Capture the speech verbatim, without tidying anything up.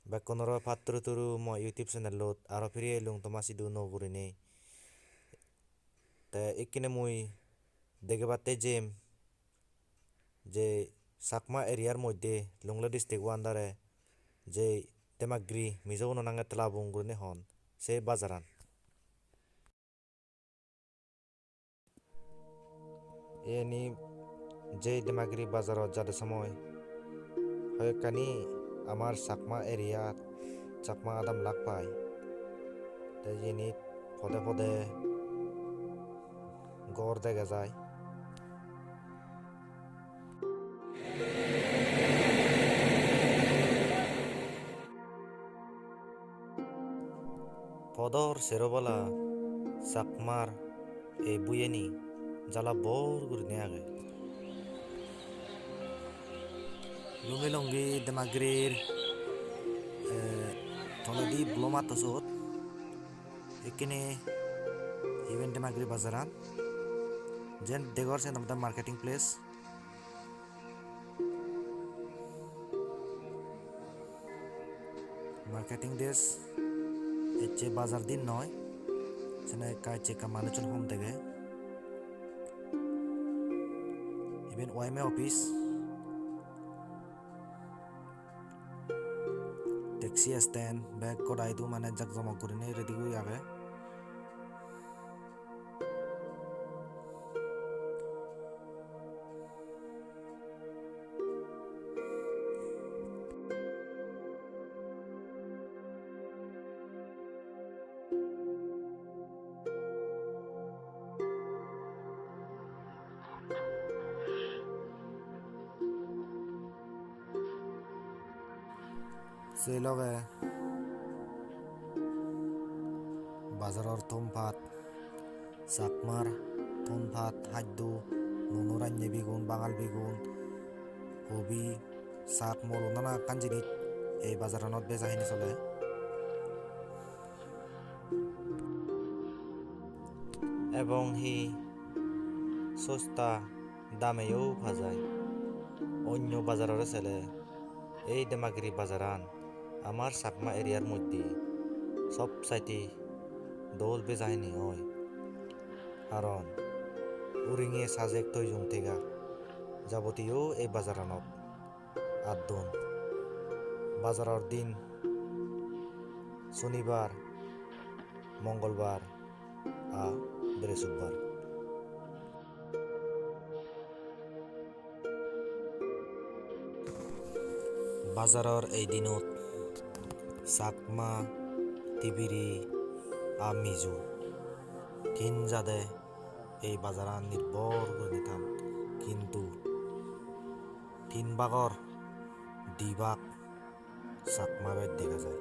Bekkunore patturu turu mo YouTube channelot aro firi elung toma sidu nuo gurinei. Te ikkine mui degebatte jem je Chakma area-r moddhe Lunglei district-o under-e je Demagiri Mizoguno nange Telabung gurinei hon se bajaran. Iyeni jei Demagiri bazarot jade somoi hoyekkani amar Chakma area-t Chakma adam lak pai. Te iyenit pode pode ghor dega jai. Podor sero palla Chakmar ei buyeni jala bor gurinei agey. Lungi Lungi Demagirir, eh, toledi blo matto sot. Ekkene iben Demagiri bazaran. Jen degor sen olode marketing place. Marketing days, ecche bazar din noi, sene ekka ecche ekka manuchun hom dege. Iben Y M A office, taxi stand, bek goda idu mane jak jomok gurinei ready guri agey. Se loge bazaror thon pat, Chakmar thon pat, haddo, nuo nuo rannye bigun, bangal bigun, hobi, sak, molo, nana ekkan jinis ei bazaranot beja hini soler. Ebong hi sosta dameyo pa jai. Onyo bazarore sele ei Demagiri bazaran amar Chakma area-r moddhe sob saite dol beja hini oi. Karon uringe sajek toyon tega jabotiyo ei bazaranot addon. Bazaror din sonibar, mongolbar, a beresubbar. Bazaror ei dinot Chakma, Tibiri, a Mizo tin jade ei bazaran nirbor gurinei than, kintu tin bagor di bag Chakma bek dega jai.